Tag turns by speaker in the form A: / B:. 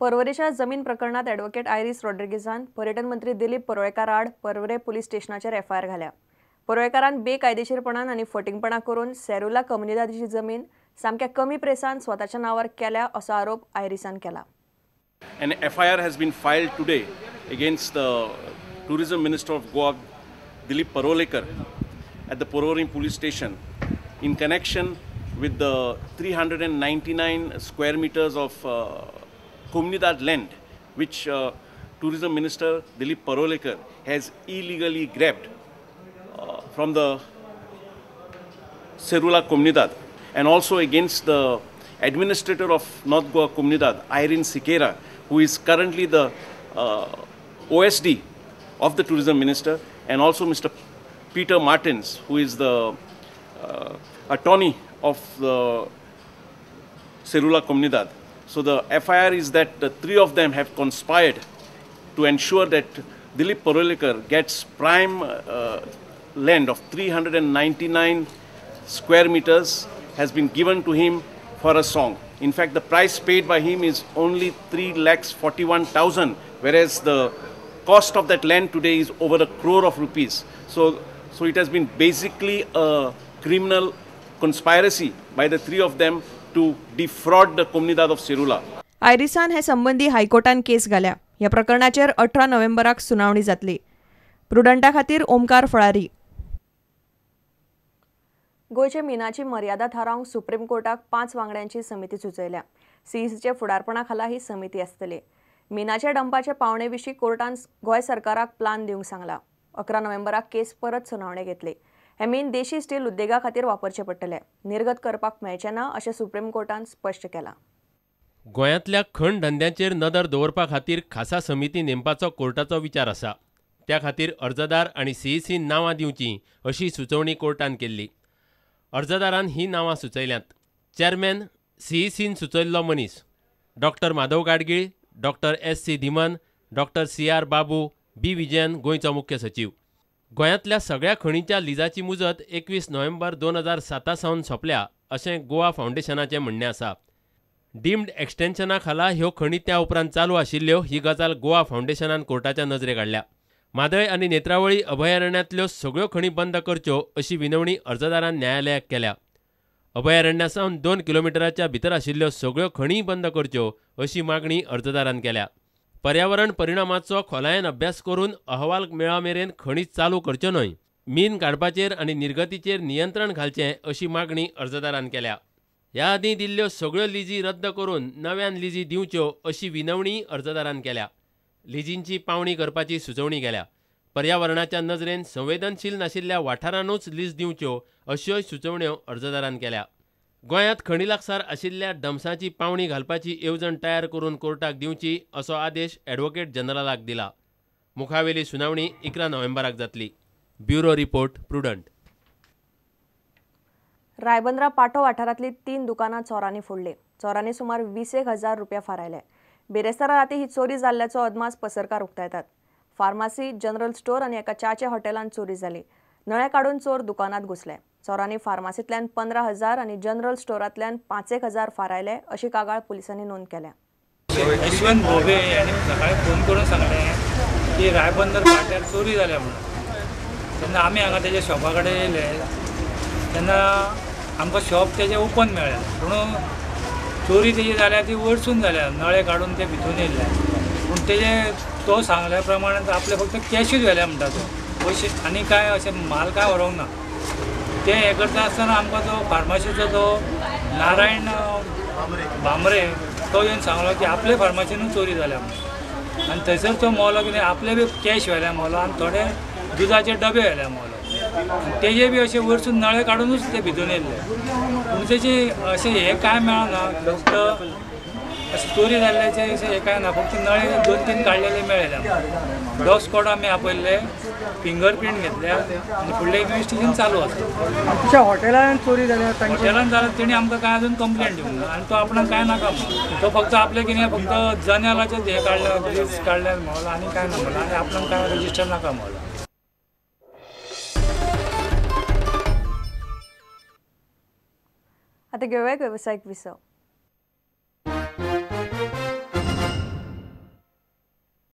A: पर्वरेच्या जमीन प्रकरणात advocate iris रॉड्रिगेजान पर्यटन मंत्री दिलीप परुळेकार आड पर्वरे पुलीस स्टेशनाचेर एफआयआर घाल्या। परुळेकारान बेकायदेशीरपणान आनी फटींगपणा करून सेरुला कम्युनिदादीची जमीन सामक्या कमी प्रेसान स्वताच्या नावार केल्या असो आरोप आयरीसान केला।
B: An FIR has been filed today against the Tourism Minister of Goa, Dilip Parolekar, at the Porvorim police station in connection with the 399 square meters of Comunidade land, which Tourism Minister Dilip Parolekar has illegally grabbed from the Serula Comunidade, and also against the administrator of North Goa Comunidade, Irene Siqueira, who is currently the OSD of the Tourism Minister, and also Mr. Peter Martins, who is the attorney of the Serula Comunidade. So the FIR is that the three of them have conspired to ensure that Dilip Parolekar gets prime land of 399 square meters has been given to him for a song. In fact, the price paid by him is only 3,41,000, whereas the cost of that land today is over 1 crore of rupees. So it has been basically a criminal conspiracy by the three of them to defraud the Comunidade of Serula.
A: आयरिसान हे संबंधी हायकोर्टान केस घाल्या। ह्या प्रकरणाचेर 18 नोव्हेंबराक सुनावणी जातली। प्रुडंटा खातीर ओमकार फळारी। गोंयचे मिनाची मर्यादा थारावंक सुप्रीम कोर्टाक 5 वांगड्यांची समिती सुचयल्या। सीईसीच्या फुडारपणा खाला ही समिती आसतली। मिनाच्या डंपाचे पावणे विशीं कोर्टान गोंय सरकाराक प्लान दिवंक सांगला। 11 नोव्हेंबराक केस परत सुनावणे घेतली। हे मीन देशी स्टील उद्देगा खातीर वापरचे पडटले, निर्गत करपाक मेळचें ना अशें सुप्रीम कोर्टान स्पश्ट केलां।
C: गोंयांतल्या खण धंद्यांचेर नदर दवरपा खातीर खासा समिती नेमपाचो कोर्टाचो विचार आसा। त्या खातीर अर्जदार आनी सीईसीन नांवां दिवचीं अशी सुचोवणी कोर्टान केल्ली। अर्जदारान ही नांवां सुचयल्यांत। चेअरमॅन सीईसीन सुचयल्लो मनीस doctor Madhav Gadgil, doctor S C Dhiman, doctor C R Babu, B Vijayan गोंयचो मुख्य सचीव। गोंयांतल्या सगळ्या खणींच्या लिजाची मुजत 21 नोव्हेंबर 2007 सावन सोंपल्या अशें गोवा फावंडेशनाचें म्हणणें आसा। डीम्ड एक्सटेन्शना खाला ह्यो खणी त्या उपरांत चालू आशिल्ल्यो ही गजाल गोवा फावंडेशनान कोर्टाच्या नजरेक हाडल्या। म्हादय आनी नेत्रावळी अभयारण्यांतल्यो सगळ्यो खणी बंद करच्यो अशी विनवणी अर्जदारान न्यायालयाक केल्या। अभयारण्या सावन 2 किलोमिटराच्या भितर आशिल्ल्यो सगळ्यो खणी बंद करच्यो अशी मागणी अर्जदारान केल्या। पर्यावरण परिणामाचो खोलायेन अभ्यास करून अहवाल मेळा मेरेन खणी चालू करच्यो न्हय, मीन काडपाचेर आनी निर्गतीचेर नियंत्रण घालचें अशी मागणी अर्जदारान केल्या। ह्या आदीं दिल्ल्यो सगळ्यो लिजी रद्द करून नव्यान लिजी दिवच्यो अशी विनवणी अर्जदारान केल्या। लिजींची पावणी करपाची सुचोवणी केल्या। पर्यावरणाच्या नजरेन संवेदनशील नाशिल्ल्या वाठारानूच लीज दिवच्यो अश्योय सुचोवण्यो अर्जदारान केल्या। गोंयांत खणी लागसार आशिल्ल्या डम्साची पावणी घालपाची येवजण तयार करून कोर्टाक दिवची असो आदेश ॲडव्होकेट जनरलाक दिला। मुखावेली सुनावणी 11 नोव्हेंबराक जातली। Bureau report, Prudent.
A: Ribandar Patto वाठारांतली 3 दुकानां चोरांनी फोडली। चोरांनी सुमार 20,000 रुपया फारायले। बिरेस्तारा राती ही चोरी जाल्ल्याचो अदमास पसरकार उक्तायतात। फार्मासी, जनरल स्टोर आनी एका च्याच्या हॉटेलांत चोरी जाली। नळे काडून चोर दुकानांत घुसले। चोरांनी फार्मासींतल्यान 15,000 आनी जनरल स्टोरांतल्यान 5,000 फारायले अशी कागाळ पुलिसांनी नोंद केल्या।
D: यशवंत भोबे यांनी सकाळी फोन करून सांगलें की रायबंदर पाट्यार चोरी जाल्या म्हणून। तेन्ना आमी हांगा तेज्या शॉपा कडेन येयले तेन्ना आमकां शॉप तेजें ओपन मेळ्ळें, पूण चोरी तेजी जाल्या ती वरसून जाल्या, नळे काडून ते भितून येयल्ले। पूण तेजे तो सांगल्या प्रमाणे आपले फक्त कॅशूच व्हेल्या म्हणटा तो, पयशे आनी कांय अशें माल कांय व्हरूंक ना। ते हें करता आसतना आमकां तो फार्मासीचो तो नारायण भामरे तो येवन सांगलो की आपले फार्मासीनूच चोरी जाल्या म्हणून। आनी थंयसर तो मोलो कितें आपले बी कॅश व्हेल्या मोलो आनी थोडे दुदाचे डबे व्हेल्या मोलो, तेजे बी अशे वरसून नळे काडूनच ते भितून येयल्ले। पूण तेजे अशें हें कांय मेळना, फक्त अशें चोरी जाल्ल्याचें अशें हें कांय ना, फक्त नळे 2-3 काडलेले मेळ्ळे। डॉग स्क्वॉड आमी आपयल्ले, फिंगर प्रिंट घेतल्या आनी फुडलें इन्वेस्टिगेशन चालू आसा।
E: हॉटेलान चोरी जाल्या,
D: हॉटेलान जाल्या तेणी आमकां कांय अजून कंप्लेंट दिवंक ना आनी तो आपणाक कांय नाका म्हणून, तो फक्त आपलें कितें फक्त जनेलाचें हें काडलें, ग्रीस काडलें म्हणलो आनी कांय ना म्हणलो आनी आपणाक कांय रजिस्टर नाका म्हणलो।
A: आता घेऊया एक व्यावसायिक विसव।